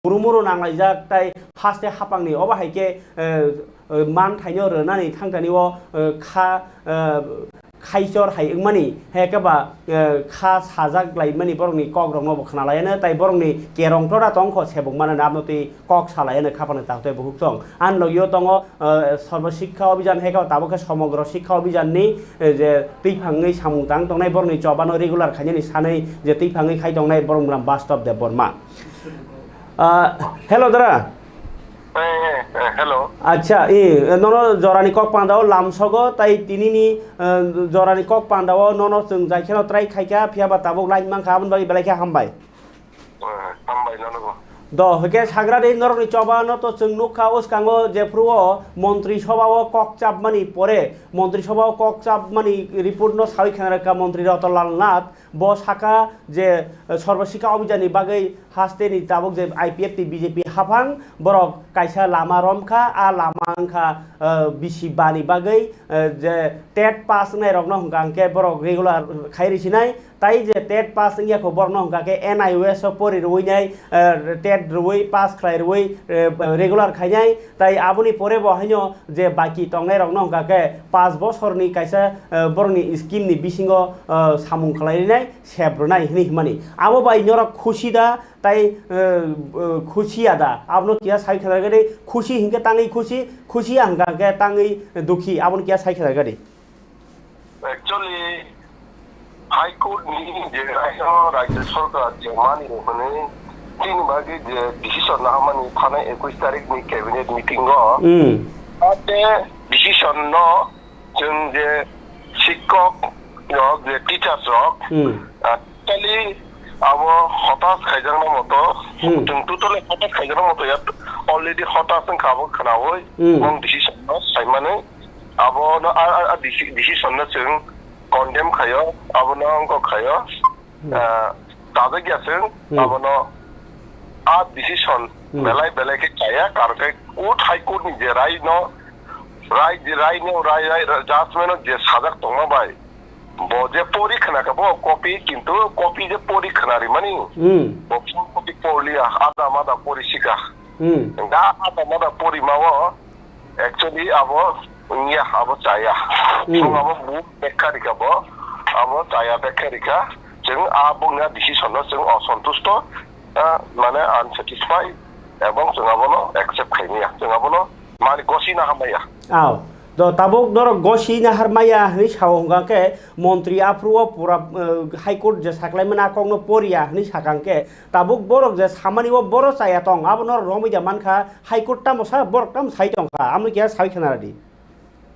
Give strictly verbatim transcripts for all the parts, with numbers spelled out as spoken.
muru muru nanglaijak, tai haste hapangni obo hai khe, eh, eh, manthaino rwnani thangtani o, eh, kha, eh, khaichor hai wngmani, hai khe ba, eh, kha sajak laimani borokni kokrokno bo khna laiano, tai borokni kerong tora tongkho sebuk mano, abno twi kok sa laiano khapangni taktwi bukhuk chwng. Ani logio tongo, eh, Sarva Shiksha Abhijan hai khe tabuk khe Somogro Shiksha Abhijan ni, eh, je twiphangwi samung tang tongnai borokni chobano regular khainani sanwi je twiphangwi khai tongnai borok mwnam Bastob Debbarma. Ah, hello, dara. Eh, eh, eh, hello. Acha, i, nono jorani kok pandao lamsogo, tai tinini, eh, jorani kok pandao nono chwng jai kheno try khaikha, phiya ba tabuk line mankha, aboni bagwi belai khe hambai. Eh, hambai nono bo. Do, hwnkhe sagra de norokni choba no to chwng nukha, uskango jephru o montri soba o kok chapmani pore, montri soba o kok chapmani report no sawi khna rwkha montri Ratanlal Nath. Bo saka je, eh, Sarva Shiksha Abhijan ni bagwi haste ni tabuk je I P F T B J P haphang borok kaisa lama romkha, a lama wngkha, eh, bisi bani bagwi, eh, je tet pass wngnai rokno hwnkha hwnkhe borok regular khai rwsinai, tai je tet pass wngya kho borokno hwnkha khe N I O S o pori rwinai, eh, tet rwui pass khlai rwui, eh, regular khainai, tai aboni pore bo haino je baki tongnai rokno hwnkha khe paanch bosorni kaisa, eh, borokni scheme ni bisingo, eh, samung khlai rinai, sep rwnai hinwi himani. Abo bai norok khusi da, tai, eh, eh, khusi ya da? Abono kiya sai khna gari, khusi hinkhe tangwi khusi, khusi ya hwnkha khe tangwi dukhi, abono kiya sai khna gari? Actually, High Court ni je raino Rajya Sarkar je mani hwnwi tini bagwi je decision nahamani thanai ekush tarikh ni cabinet meeting o, Hmm. ate decision no chwng je sikkok rok, je teachers rok, Hmm. ah, totally abo hotas khaijakna moto, Hmm. chwng totally hotas khaijakna moto ya, already hotas wngkha abo khnaui, Hmm. bong decision no saimani. Abo no a, a, a deci-, decision no chwng condemn khaio, abo no wngkok khaio, Hmm. ah, chajak ya chwng, Hmm. abo no a decision Hmm. belai belai khe chaya, karon khe court, High Court ni je rai no, rai, rai no, rai, rai, judgment no je sajak tongma bai, bo je pori khna khe bo copy, kintu copy je pori khna rimani, Hmm. bo full copy porliya, ada mada pori sika. Hmm. Ga ada mada pori ma o, Actually, abo wngya, abo chaya. Hmm. Chwng abo bu bekha rikha bo, abo chaya bekha rikha. Chwng a bungya decision no chwng osontusto, ah, mane unsatisfied, ebong chwng abono accept khaimaya. Chwng abono mani gosina hamaya. Aw. Do tabuk norok gosina harmaya hinwi sao hwnkha khe montri aphuru o pura, eh, High Court je saklaimani a kokno poriya hinwi sakha khe tabuk borok je samani o borok chaya tong, abo norok romwi da mankha, High Court tamo sa, borok tamo sai tongkha, amoni kiya sawi khna radi.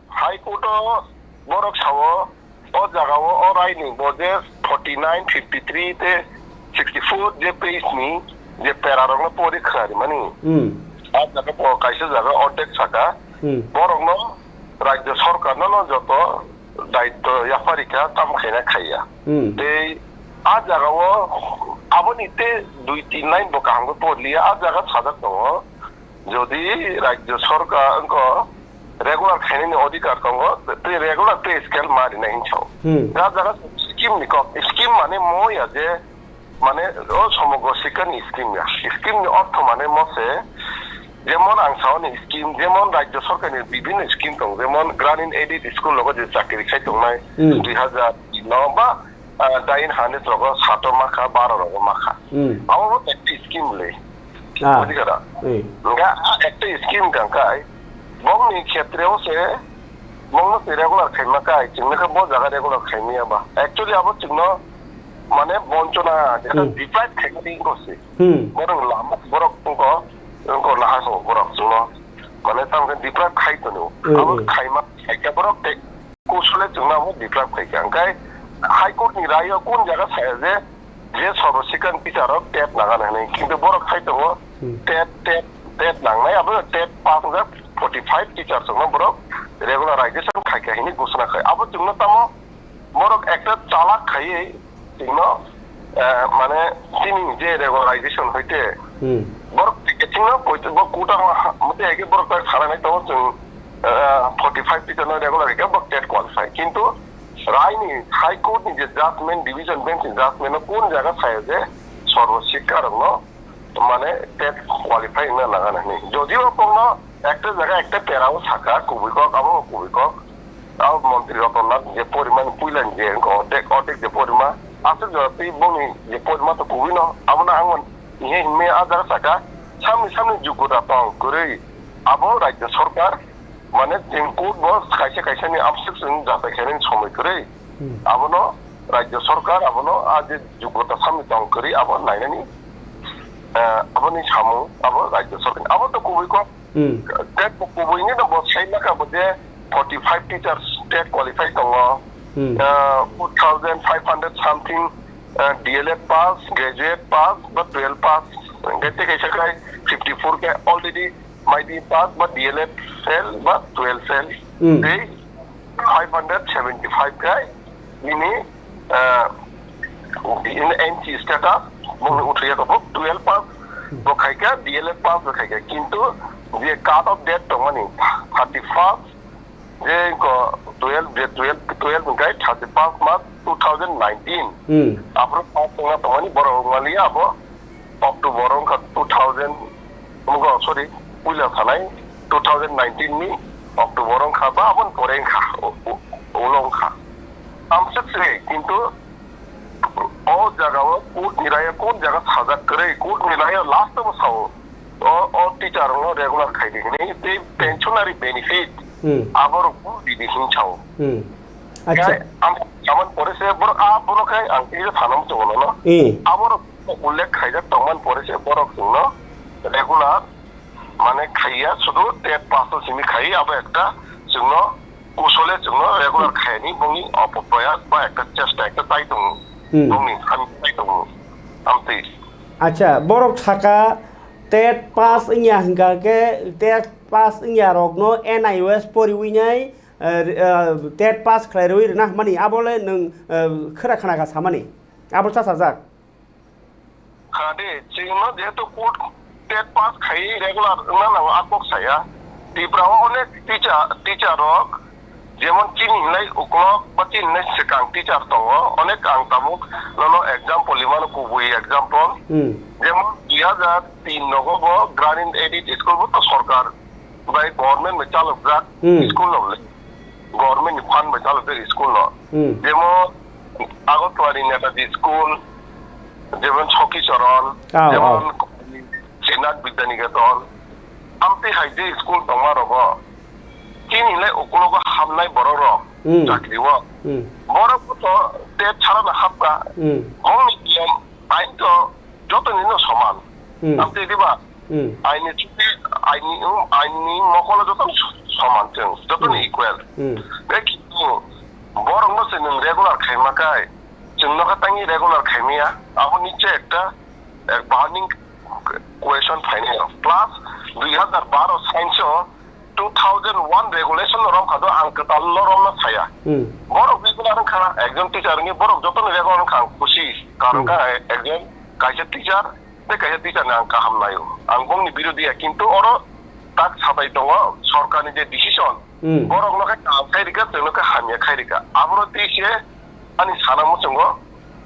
High Court o borok sao, o jaga o, o rai ni bo je forty nine, fifty three te sixty four je page ni je para rok no pori khna rimani. Hmm. A jaga bo kaisa jaga ordek saka, Hmm. borok no Rajya Sarkar no, no joto daitto yapharikha, tam khaina khaiya. Hmm. Tei a jaga o aboni te dui tin line bo kaham khe porliya, a jaga sajak tongo. Jodi Rajya Sarkar wngkha regular khainani odhikar tongo, tei regular pay scale ma rina hinwi sao. Hmm. A jaga scheme ni kok, scheme mane mo ya je, mane o somogo sikani scheme ya. Scheme ni ortho mane mo se, jemon ang sao ni scheme, jemon Rajya Sarkar ni bibhinno scheme tong, jemon Gramin Aided School logo je chakri khai tongnai, Hmm. dui hajar no ba, ah, dain hane rogo sato makha, baro rogo makha. Hmm. Abo bo ekta scheme le. Ah. Buji kara. Hmm. Nga, ah, ekta scheme kang kai. Bong ni khetre o se, bong no se regular khaima kai, chwng no khe bo jaga regular khaimaya ba. Actually, abo chwng no, mane, bonchona, jeta Hmm. deprive khaima ni ko se. Hmm. Borok lama, borok ko, ko lahai ho, borok chwng no. Mane, tam khe deprive khai tono. Hmm, Abo hmm. khaima, ekta borok te, Kusule chwngno abo deprive khaikha. Hwnkhe High Court ni raio kun jaga saya je, je Sarva Shiksha Abhijan teat nagana hinwi. Kintu borok sai tongo, Hmm. teat, teat, teat nangnai, abo teat pass wngjak forty five teachers rokno borok regularization khaikha hinwi ghosona khai. Abo chwngno tamo borok ekta chalak khaiwi Chwngno, eh, mane, chini je regularization hoite, Hmm. borok chwngno poito, bo quota ha, mate age borok tak sana nai tongo chwng, eh, forty five teacher no regular hwnkhe borok teat qualify. Kintu raini High Court ni je judgment, Division Bench ni judgment no kun jaga saya je Sarva Shiksha rokno mane TET qualify wngna nang ani hinwi. Jodiba bokno ekta jaga ekta pera o saka, kubui kok, abo kubui kok. Abo montri Ratan Nath je porimani puila ni je wngkha, ordek, ordek je porima, aswk jora twi bongni je porima to kubui no, abono ang hwnwi a jaga saka, samni samni jugota tong kwrwi, abo rajya sorkar, mane chwng court bo kaisa kaisa ni amswk chwng jatai khainani somoi kwrwi, Hmm. abono rajya sorkar abono a je jugota samni tong kwrwi abo nainani, eh, aboni samung abo rajya sorkar abo to kubui kok. Hmm. TET bo kubui ni no bo sai maka bo je forty five teachers TET qualify tongo. Hmm. Ah, four thousand five hundred something, ah, D L Ed pass, graduate pass, ba twelve pass. Hingke tei kaisa kai fifty four ke already might be pass ba D L Ed fail ba twelve fail. Hmm. Tei five hundred seventy five kai nini, ah, in N C status, bongni uthaya kabo twelve pass, bo khaika, D L Ed pass bo khaika. Kintu je cut off date tongmani thirty first, je ko twelve, je twelve, twelve hingkai thirty first March two thousand nineteen. Hmm. Aphuru pass tongna tongmani borok wngmaliya abo October wngkha two thousand, omo, sorry, puila sanai two thousand nineteen ni October wngkha ba aboni pore wngkha, u-, u-, ulo wngkha. Amswk se, kintu o jaga o court ni rayo kon jaga sajak kwrwi, court ni rayo last o sao, o, o teacher no regular khai di hinwi, tei pensionary benefit, Hmm. aborok bo di di hin sao. Hmm. Acha. Khe ang saman pore se borok, a borok khai ang tei thanam chungo no. Hmm. Aborok ullekh khaijak tongman pore se borok chwngno regular mane khaiya, sudu TET pass o simi khai, abo ekta chwngno kusole chwngno regular khaini bongni opoproyas ba ekta chesta ekta tai tongo. Hmm. Bongni han tai tongo. Amtwi. Acha, borok saka TET pass wngya hingka khe TET pass wngya rokno N I O S poriwi nai, eh, eh, TET pass khlai rwi rwna hwnmani abole nwng, eh, khera khna kha samani. Abo cha sajak. Khade, chwngno jehetu court TET pass khai regular wngna nango, a kok saya. Tripura o onek teacher, teacher rok, jemon chini hinai uklok ba chini hinai swkang teacher tongo, onek ang tabuk nono example imano, kubui example. Hmm. Jemon dui hajar tin nogo bo Gramin Aided School bo to sorkar bai government bai chalokjak Hmm. school no le. Government ni fund bai chalokjak school no. Hmm. Jemon Agartala ni Netaji School, jemon Sokhi Charan, Ah, jemon ah. Srinath Vidyaniketan, amtwi hai je school tongma rogo. Chini le ukulogo hamnai borok rok Hmm. chakri o. Hmm. Borok bo to TET sara na hapka. Hmm. Bongni niyom ain to joto ni no soman. Hmm. Amtwi diba? Hmm. Aini chuti, aini, um, aini mokolo joto ni soman chwng, joto ni Hmm. equal. Hmm. Be kintu borok no se nwng regular khaima kai, chwng no kha tangi regular khaimaya. Abo ni che ekta, eh, burning question phainai. Plus, dui hajar baro science o two thousand one regulation no romkha do, ang kwtal no romna saya. Hmm. Borok regular wngkha, ekjon teacher wngwi borok jotono regular wngkha, ang khusi. Karon Hmm. kha ekjon kaisa teacher, tei kaisa teacher ni ang kaham naio. Ang bongni birodhi ya, kintu oro tak satai tongo sorkarni je decision. Hmm. Borok no khe kaham khai rikha, chwng no khe hamya khai rikha. Aboro tei se ani sana muchungo,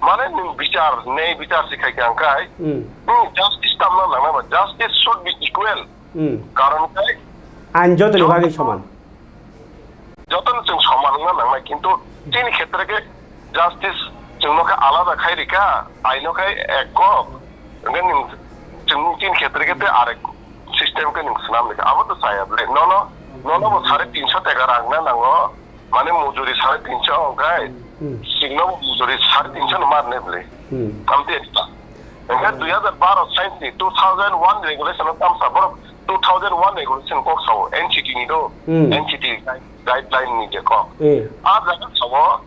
mane nwng bichar, nei bichar si khai kha ang khai, Hmm. nwng justice tamna nangna ba, justice should be equal. Hmm. Karon khe Ain jotoni bagwi soman. Jotono chwng soman wngna nangnai, kintu chini khetre khe justice chwngno khe alada khai rikha, aino khe ek kok, hwnkhe nwng chwng chini khetre khe tei arek system khe nwng swnam rikha, abo to chaya ble. Nono, nono bo sare tinso teka rang na nango, mane mujuri sare tinso hwnkhe, Hmm. chwngno bo mujuri sare tinso no mar ne ble. Hmm. Amtwi ekta. Hwnkhe dui hajar baro science ni two thousand one regulation o tamsa borok two thousand one regulation kok sao N C T ni do, Hmm. N C T guide-, guideline ni je kok. Hmm. A jaga sao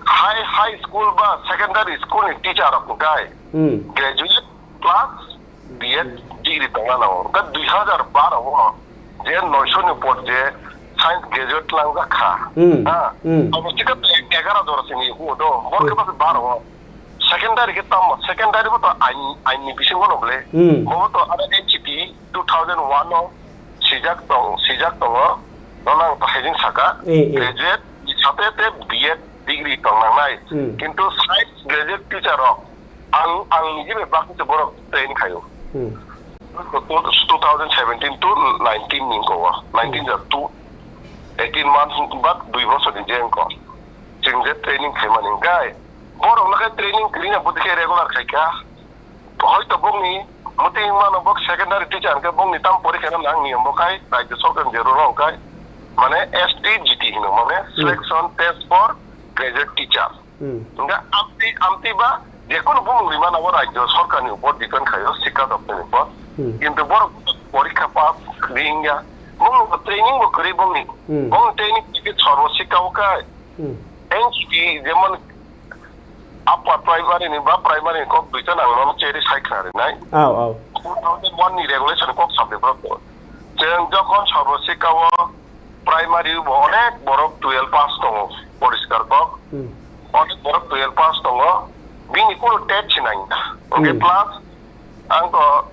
high, high school ba secondary school ni teacher rok hwnkhe Hmm. graduate plus B Ed degree tongna nango. Hwnkhe dui hajar baro o je noisho ni por je science graduate langjak kha. Hmm. Ha? Hmm. Abo chikha egaro jora sini huo do. Bor khe Hmm. basi baro o. Secondary khe tamo, secondary bo to ain, ain ni bisingo no ble. Hmm. Bo to aro N C T two thousand one o sijak tong, sijak tongo. Nono ang to haijing saka. Eh, eh. Graduate sate te B Ed degree tong nangnai. Hmm. Kintu science graduate teacher rok Ang, ang nije bai bakti se borok training khayo. Hmm. Two thousand seventeen to nineteen ni ko, nineteen ja two, eighteen months ba dui bosor ni je ko. Chwng je training khaimani gai. Borok no khe training kwrwina bwtwi khe regular khaikha. Hoito bongni mwtwi mano bok secondary teacher hwnkhe bongni tam porikha no nang niyom bo khai, rajya sorkar je rule hwnkhe, mane S T G T hino, mane Hmm. Selection Test for Graduate Teacher. Hmm. Hwnkhe amtwi, amtwi ba jekono bumung rimano bo rajya sorkarni upor depend khaio, sikha doptorni upor. Hmm. Kintu borok porikha pass ringya, bongni training bo kwrwi bongni. Hmm. Bongni training khe sorbo sikha o khai. Hmm. N G T jemon upper primary ni ba primary ni kok duita nang mano cheri sai khna rinai. Aw, aw. Two thousand one ni regulation kok sabde borok to. Chwng jokhon sorbo sikha o primary bo onek borok twelve pass tongo, poriskar kok. Hmm. Onek borok twelve pass tongo. Bini kuno tet sinai. Oke, Hmm. plus Ang to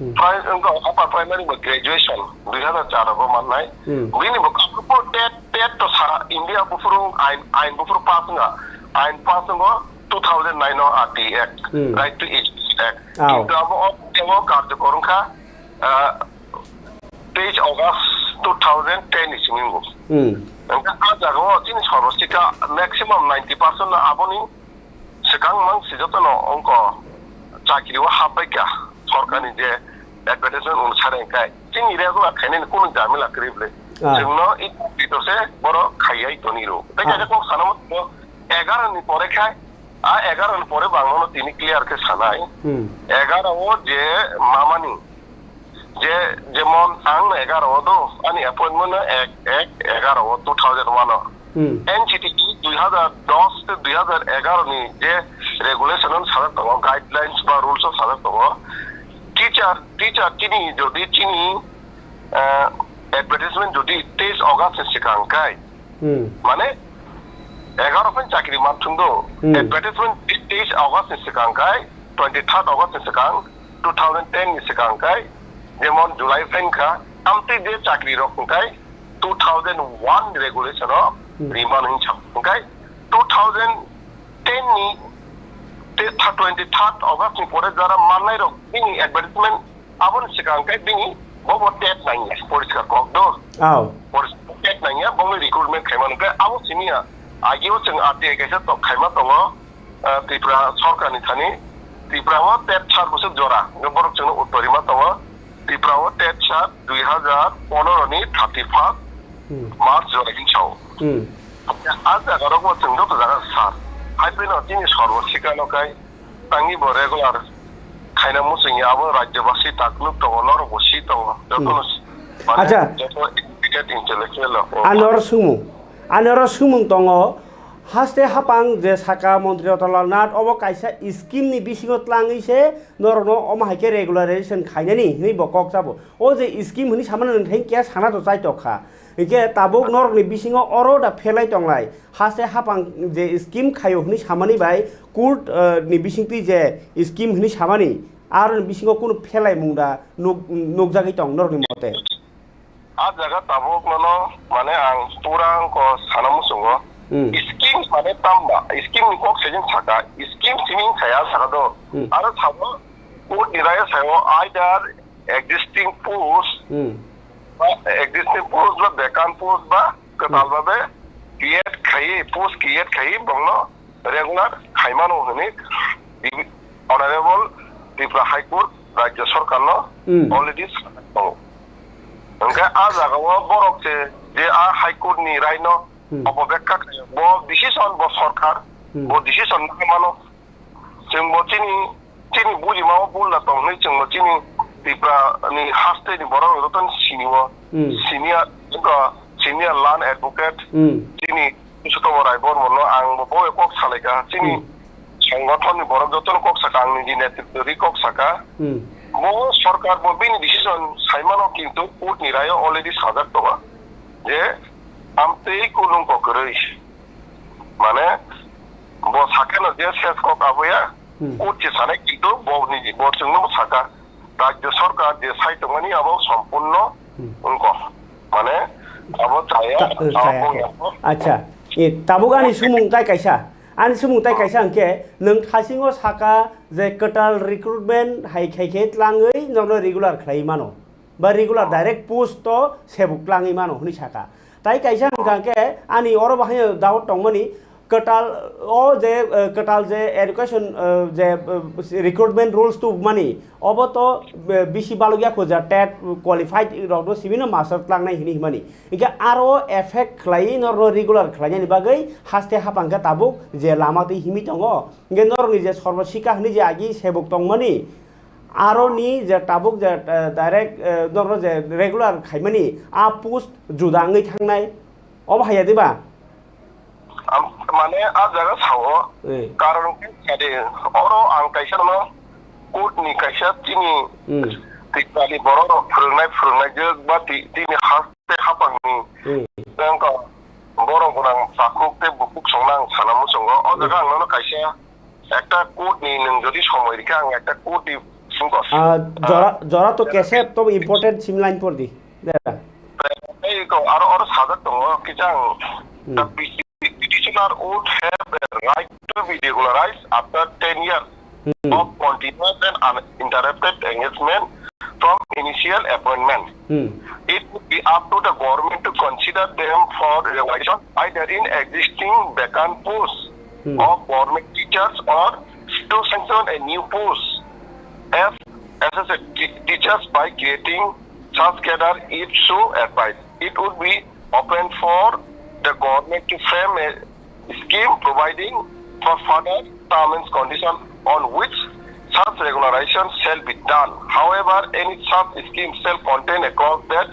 Hmm. pri-, ang to upper primary bo graduation dui hazar char o mannai. Hmm. Bini bo kaphuru tet, tet to sara India buphuru ain, ain buphuru pass wngkha. Ain pass wngkha two thousand nine o R T Act, Hmm. Right to Education Act. Aw. Tripura bo o, o karjokor wngkha, ah, teis August two thousand ten ni simi wngkha. Hmm. Hwnkhe a jaga o chini sorbo sikha maximum ninety percent no aboni swkang mang si jotono wngkha chakri o hapbai kha sorkarni je advertisement onusare hwnkhe chini regular khainani kunu jamila kwrwi bwle. Ah. Chwngno ito se borok khaiyai toni rw. Tei Ah. kaisa kok sana mo egaroh ni pore khai, a egaroh ni pore bangmano tini clear khe sanai. Hmm. Egaroh o je mamani Je, jemon ang no egaroh o do, ani appointment no ek, ek, egaroh o, two thousand one o. Hmm. N G T dui hazar dos tei dui hazar egaroh ni je regulation o sajak tongo, guidelines ba rules o sajak tongo. Teacher, teacher chini jodi chini, eh, advertisement jodi teis August ni swkang kai, Hmm. Mane, egaroh phan chakri man thung do. Hmm. Advertisement teis August ni swkang kai, twenty third August ni swkang, two thousand ten ni swkang kai, jemon July phan kha, amtwi je chakri rok hwn kai, two thousand one regulation o Hmm. riman hin chak hwn kai, two thousand ten ni te tha-, twenty third August ni pore jara mannai rok bini advertisement Aboni swkang khe bini bo bo tet nangya, poriskar kok do. Aw. Poriskar tet nangya, bongni recruitment khaima nungkhe abo simiya. Agio chwng R T I kaisa tok khaima tongo, ah, Tripura sorkarni thani. Tripura o tet sar bwswk jora, hwnkhe borok chwngno uttor rima tongo. Tripura o tet sar dui hazar pondro ni thirty first Hmm. March jora hinsao. Hmm. A jaga rok bo chwng joto jaga sar. Hai phano chini sorbo sikano kai Tangwi bo regular khaina muchungya abo rajyobasi takluk tongo, norokbo si tongo. Jotono Hmm. si-, mane Acha. Joto educated intellectual rok. Anoro sumung, anoro sumung tongo. Haste hapang je saka Montri Ratan Lal Nath obo kaisa scheme ni bisingo tlangwi se norokno omo hai khe regularization khainani hinwi bo kok chabo. O je scheme hwnwi samani nwng thengkhe sana to chaitok kha. Hinkhe tabuk norokni bisingo oro da phelai tonglai. Haste hapang je scheme khaio hwnwi samani bai court, eh, ni bisingtwi je scheme hwnwi samani, aroni bisingo kunu phelaimung da nuk-, nukjagwi tong norokni mote? A jaga tabuk nono, mane, ang pura wngkha sana muchungo. Hmm. Scheme mane tamba, scheme ni kok sejeng saka, scheme simi saya saka do. Hmm. Aro sabo court ni raya sayo either existing post Hmm. ba existing post ba vacant post ba kwtal Hmm. babe create khai, post create khai bongno regular khaimano hwnwi Honorable Tripura High Court Rajya Sorkarno Hmm. already tongo. Hwnkhe a jagao borok se je a High Court ni raino Hmm. Opobekha khaio. Bo decision bo sorkar, Hmm. Bo decision nangmano. Chwngbo chini, chini bujima o bul da tong hwnwi chwngbo chini Tripura ni haste ni borok rok joto ni sini o, Hmm. senior, wngkha senior land advocate, Hmm. chini Purushottomo Rai Bormon no ang bo bo kok salai kha. Chini Hmm. songothon ni borok joto no kok saka, ang niji netritwo ri kok saka. Hmm. Bo sorkar bo bini decision saimano kintu court ni rayo already sajak tongo je amtwi kulung ko kwrwi. Mane, bo sakeno je ses kok aboya, Hmm. Court se sanai kintu bo ni, bo chwngno bo saka. Rajya sorkar je sai tongmani abo sompurno Hmm. wngkha. Mane, abo chaya, Ta-, abo chaya khe. Wngkha. Acha, e, tabuk ani sumung tai kaisa. Ani swmung tai kaisa hwnkhe, nwng thasingo saka je kwtal recruitment hai khai khe tlangwi norno regular khlaiwi mano, ba regular direct post o sebuk tlangwi mano hwnwi saka. Tai kaisa hwnkha khe ani oro bo haino doubt tongmani, kwtal o je, eh, kwtal je education, eh, je, eh, recruitment rules tubumani, obo to, eh, bisi balok ya kho je tet qualified rokno simi no master tlangnai hwnwi himani. Hinkhe aro effect khlaiwi norno regular khlainani bagwi haste hapang khe tabuk je lama twi himwi tongo. Hinkhe norokni je sorbo sika hwnwi je agi sebuk tongmani, aroni je tabuk je, eh, direct, eh, norno je regular khaimani, a post juda wngwi thangnai. Obo haiya diba? Am-, mane a jaga sao, eh, karon khe sadi, oro ang kaisa no court ni kaisa tini, hmm, Tripura ni borok rok phwrwngnai, phwrwngnai jwk ba ti-, tini haste hapang ni, hmm, tei wngkha borok gwnang takhuk tei bukhuk songno ang sana muchungo. O jaga, hmm, ang nono kaisa ekta court ni nwng jodi somoi rikha, ang ekta court ni singkos. Ah, jora, jora to kesep to important sim line por di. Dera. Ei ko aro, aro sajak tongo, kichang, hmm, the peti-, petitioner would have a right to be regularized after ten years, hmm, of continuous and uninterrupted engagement from initial appointment. Hmm. It would be up to the government to consider them for regularization either in existing vacant posts, hmm, of government teachers or to sanction a new post as associate te-, teachers by creating such cadre if so advised. It would be open for the government to frame a scheme providing for further terms and conditions on which such regularization shall be done. However, any such scheme shall contain a clause that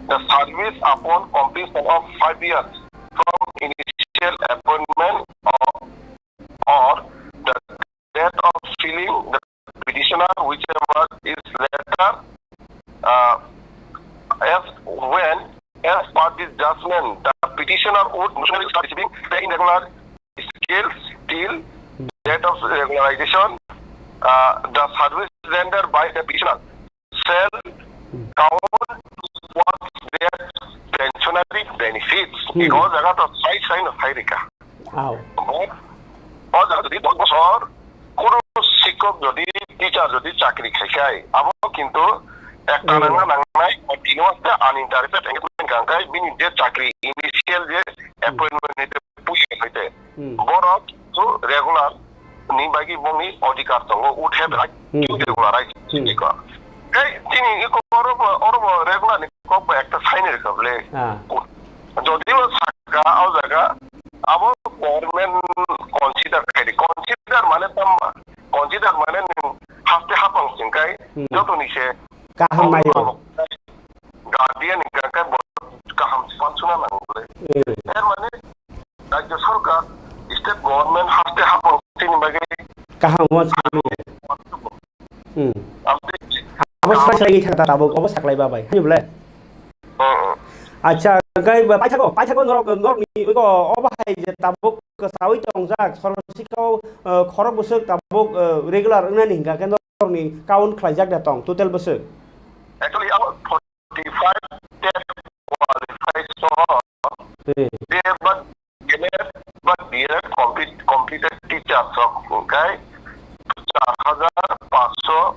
the service upon completion of five years from initial appointment or, or the date of filing the petitioner, whichever is later, uh, as when, as per this judgment, the petitioner would necessarily start receiving pay in regular scales till date of regularization. Uh, the service rendered by the petitioner shall count towards their pensionary benefits. Hmm. Iko jaga to sai sai no sai rika. Au. O jaga jodi dos bosor kunu sikkok jodi, teacher jodi chakri khai khai, abo kintu ekta, hmm, nangna nangnai, o tini mas ta uninterrupted engagement kang khai, bini je chakri initial je, hmm, appointment ni je puye khai te. Hmm. Borok tu regular ni bagwi bongni odhikar tongo, would have right, hmm, to be regularized, hmm, iko. Tei tini iko oro bo, oro bo regular ni kok bo ekta sign rwkha bwle. Ah. Jodi bo saka o jaga abo government consider khai di. Consider mane tamo, consider mane nwng haste hapang sing khai, hmm, joto ni se kaham mayo. Guardian ni kang khai bo kaham se pansuna nang bwle. Hmm. Er mane Rajya Sarkar, State Government haste hapang chini bagwi kaham wansukmani. Hmm. Abo sai sai thang ta tabuk, obo saklai ba bai. Hani bole? Hmm. Acha, gai ba paithago, paithago norok, norok ni iko obo hai je tabuk kwsawi tongjak, sorbo sikao, eh, khorok bwswk tabuk, eh, regular wngnani hingka khe norok ni count khlaijak da tong, total bwswk? Actually, abo forty-five tet qualified soho, hmm, B A ba, M A ba, B Ed complete, completed teachers rok hwnkhe char hajar paanch sho,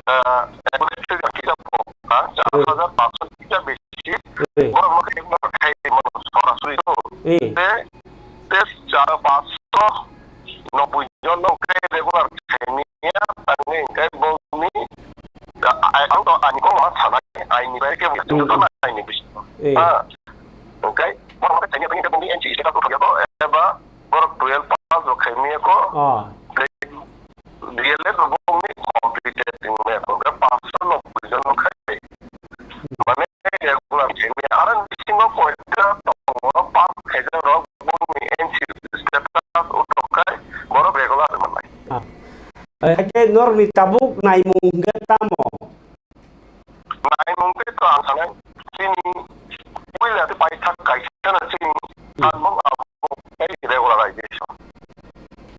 ah, teacher bo, ah, hmm, char hajar paanch sho teacher besi, hmm, borok no khe borok khai mano sorasori to. Hmm. Te, te char paanch sho nobboi jon no khe regular khaimya, tangwi hwnkhe bongni, a-, a-, ang to ani kok ma sanai, aini bai khe, hmm, joto na aini bisingo. Eh. Ha. Hwnkhe, borok khe khaimya, tangwi hwnkhe bongni N C status bo thangya ko, eba borok twelve pass bo khaimya ko, ah, D L Ed bo bongni completed wngya ko, hwnkhe paanch sho nobboi jon no khai. Mane, regular khaimya. Aro bisingo koita tongo, pass khaijak rok, bongni N C status utok khai, borok regular manai. Ah. Eh, haikhe norokni tabuk naimung hwnkhe tamo? Naimung khe to ang sanai, chini puila khe paithak kaisa no chini, hmm, salmung abo khe regularization.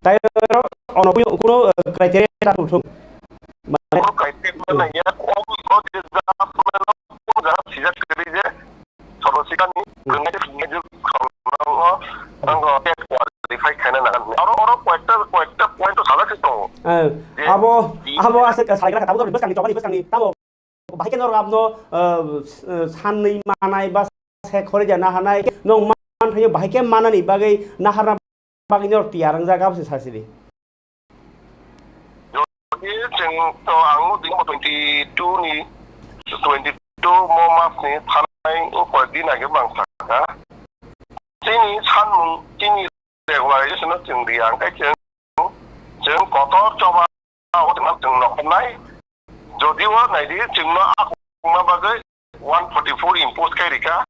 Tai oro ono kuno, eh, criteria ta tongthung. Mane, oro kaisa, hmm, nangya, o, o je jaga, o jaga sijak kwrwi je, sorbo sikani, hmm, kwrwngnaijwk, naijwk, khoroknw, hmm, ang tet qualify khaina nang, swk, eh, salai gra kha, tabuk norok bwskangni chobani bwskangni tamo bahai khe norok abno, eh, s-, eh, sanwi manai ba se khoroi jana hanai, norok man phaio bahai khe manani bagwi naharna bagwi norok tiyar wngjak, abo se sasi di. Jodi chwng to ang o din twenty two ni, twenty two mo mas ni thanai o koi din age bang sakha. Chini sanmung, chini regularization no chwng ri ang khe chwng, chwng kotor choba o tongma chwng noknai. Jodi o nai di chwng no akungma bagwi one forty four impose khai rika.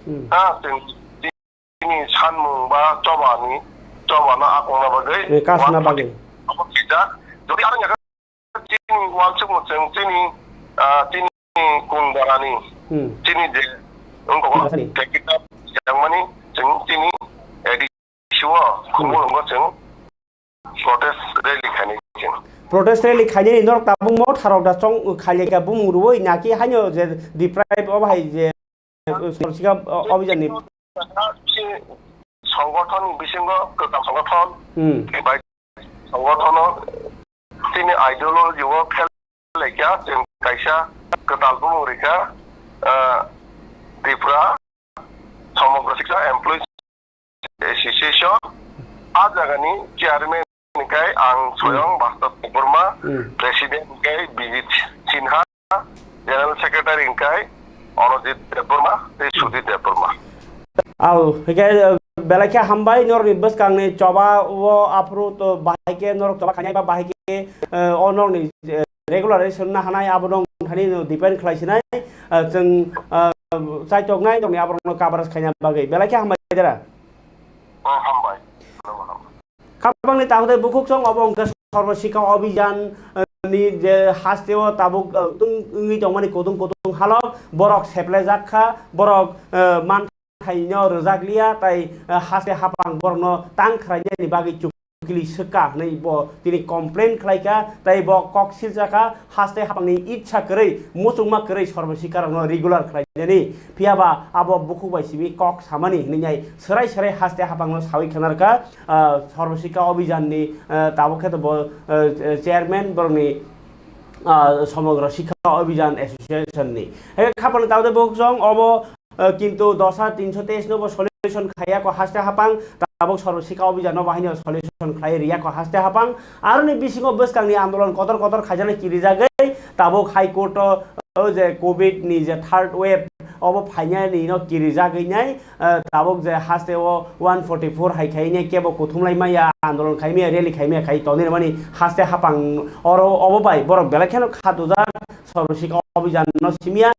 Hmm. Ha, chwng chini sanmung ba choba ni, choba no akungna bagwi. Eh, kasna bagwi. Abo kijak. Jodi ang ya chini wansuk mo chwng chini, ah, chini kung barani. Hmm. Chini je, wng kok. Kasani. Tekita jangmani chwng chini A D C o, hmm, khumulungo chwng protest rally khainai chwng. Protest rally khainani norok tabuk mo tharok da chong khailai ka bumung rwui naki haino je deprive obo hai je, uh, sorsi kha, uh, obijan ni. Songgothon ni bisingo kwtal songgothon, hmm, bai songgothon o chini ideology o fail laikha, chwng kaisa kwtal bumung rikha, uh, Tripura Somogra Siksa Employees Association, a jagani chairman ni kai ang soyong Bastob Debbarma, hmm, president ni kai Bijit Sinha, general secretary ni kai Onojit Debbarma tei Sudhir Debbarma. Au, hikai, uh, belai khe hambai norokni bwskangni choba o aphuru to bahai khe norok choba khainai ba bahai khe, uh, o norokni, uh, regular swnna hanai abo no thani no depend khlai sinai, ah, chwng, ah, chaitoknai tongni aborokno coverage khaina bagwi belai khe hambai dera. Oh, hambai. Khapangni takhuk tei bukhuk song obo wngkha Sarva Shiksha Abhiyan, ah, ni je hasteo tabuk, ah, tung wngwi tongmani kutung kutung halok borok seplejak kha, borok, ah, man thaino rwjak liya, tai, eh, haste hapang borokno tang khwlainani bagwi chukli swkha hwnwi bo tini complain khlai kha, tai bo kok silsa kha, haste hapangni itsa kwrwi, muchungma kwrwi Sarva Shiksha rokno regular khlainani. Phiya ba abo bukhuk bai simi kok samani hwnwi nai swrai swrai haste hapangno sawi khnar kha, ah, Sarva Shiksha Abhiyan ni, eh, tabuk khe to bo, eh, chairman borokni, ah, Somogra Shiksha Abhiyan Association ni. He khapangni tabuk bukhuk song obo, Uh, kintu dos hajar tinsho teis no bo solution khaiya ko haste hapang, tabuk Sarva Shiksha Abhiyan no bahai no solution khlai riya ko haste hapang. Aroni bisingo bwskangni andolon kotor kotor khaijaknai kirijagwi tabuk High Court o, o je covid ni je third wave obo phainani no kirijagwi nai, uh, tabuk je haste o one forty four hai khai nai kebo kuthumlai maya andolon khai maya rally khai maya khai tonwi mani haste hapang oro obo bai borok belai kheno khatujak Sarva Shiksha Abhiyan no simiya.